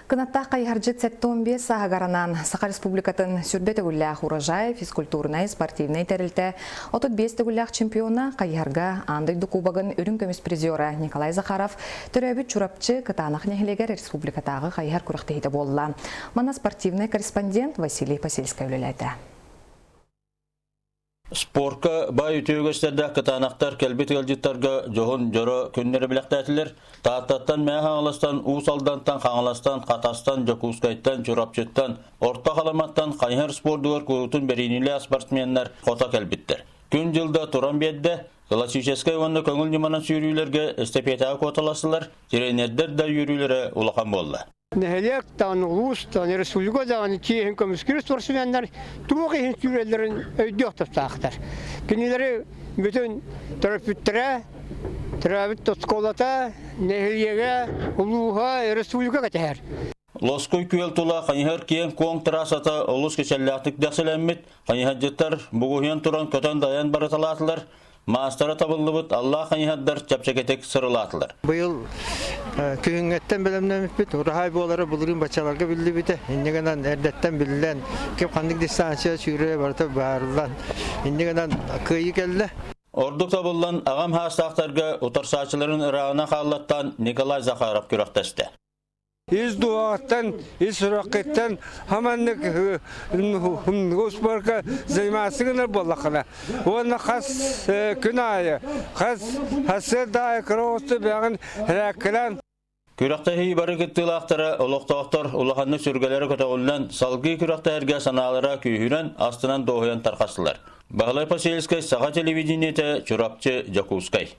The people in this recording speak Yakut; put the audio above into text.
Кынаттаах хайыһардьыт 75 сааһыгар анаан Саха Республикатын сүрбэ төгүллээх Урожай физкультурнай спортивнай тэрилтэ 35 төгүллээх чемпиона хайыһарга аан дойду кубогын үрүҥ көмүс призера Николай Захаров төрөөбүт Чурапчы Кытаанах нэһилиэгэр республикатааҕы хайыһар күрэхтэһиитэ буолла. Манна спортивнай корреспондент Василий Посельскай үлэлээтэ. Спорка баай үтүө үгэстэрдээх кытаанахтар кэлбит ыалдьыттарга дьоһун дьоро күннэри бэлэхтээтилэр. Тааттаттан, Мэҥэ Хаҥаластан, Уус Алдантан, Хаҥаластан, Хатастан, Дьокуускайтан, Чурапчыттан, Орто Халыматтан хайыһар спордугар куруутун бэриниилээх спортсменнар хото кэлбиттэр. Күн-дьыл да туран биэрдэ, классическай уонна көҥүл ньыманан сүүрүүлэргэ эстэпиэтэҕэ куоталастылар, тренердэр да үөрүүлэрэ улахан буолла. Нэһилиэк даҕаны, улуус даҕаны, республика даҕаны чиэһин көмүскүүр спортсменнар туох иһин сүүрэллэрин өйдүөх тустаахтар. Кинилэри бүтүн төрөппүттэрэ, төрөөбүт оскуолата, нэһилиэгэ, улууһа, республика кэтэһэр. Лоскуй күөл тула хайыһар киэҥ-куоҥ трассата олус кичэллээхтик дэхсилэммит, хайыһардьыттар бугуһуйан туран көтөн-дайан барыталаатылар, Маастара табыллыбыт аллаах хайыһардар чэпчэкитик сырылаатылар. Быйыл күһүҥҥэттэн бэлэмнэммиппит, ураһай буолара былырыын баччаларга биллибитэ. Инньэ гынан эрдэттэн биллэн, ким ханнык дистанция сүүрэрэ барыта быһаарыллан, инньэ гынан кыайыы кэллэ. Ордук табыллан аҕам хаастаахтарга утарсааччыларын ырааҕынан хааллаттаан Николай Захаров күрэхтэстэ. Ис дууһаҕыттан, ис сүрэххиттэн хаманнык успуорка заниматься гынар буоллаххына уонна хас күн аайы, хас сарсыарда аайы кыра оҕусту бэйэҕин рээккэлээн Күрэхтэһии бары кыттыылаахтара олохтоохтор улаханнык сүргэлэрэ көтөҕүллэн, салгыы күрэхтэһэргэ санаалара күүһүрэн, астынан дуоһуйан тарҕастылар. Баһылай Посельскай, Саха телевидениетэ, Чурапчы, Дьокуускай.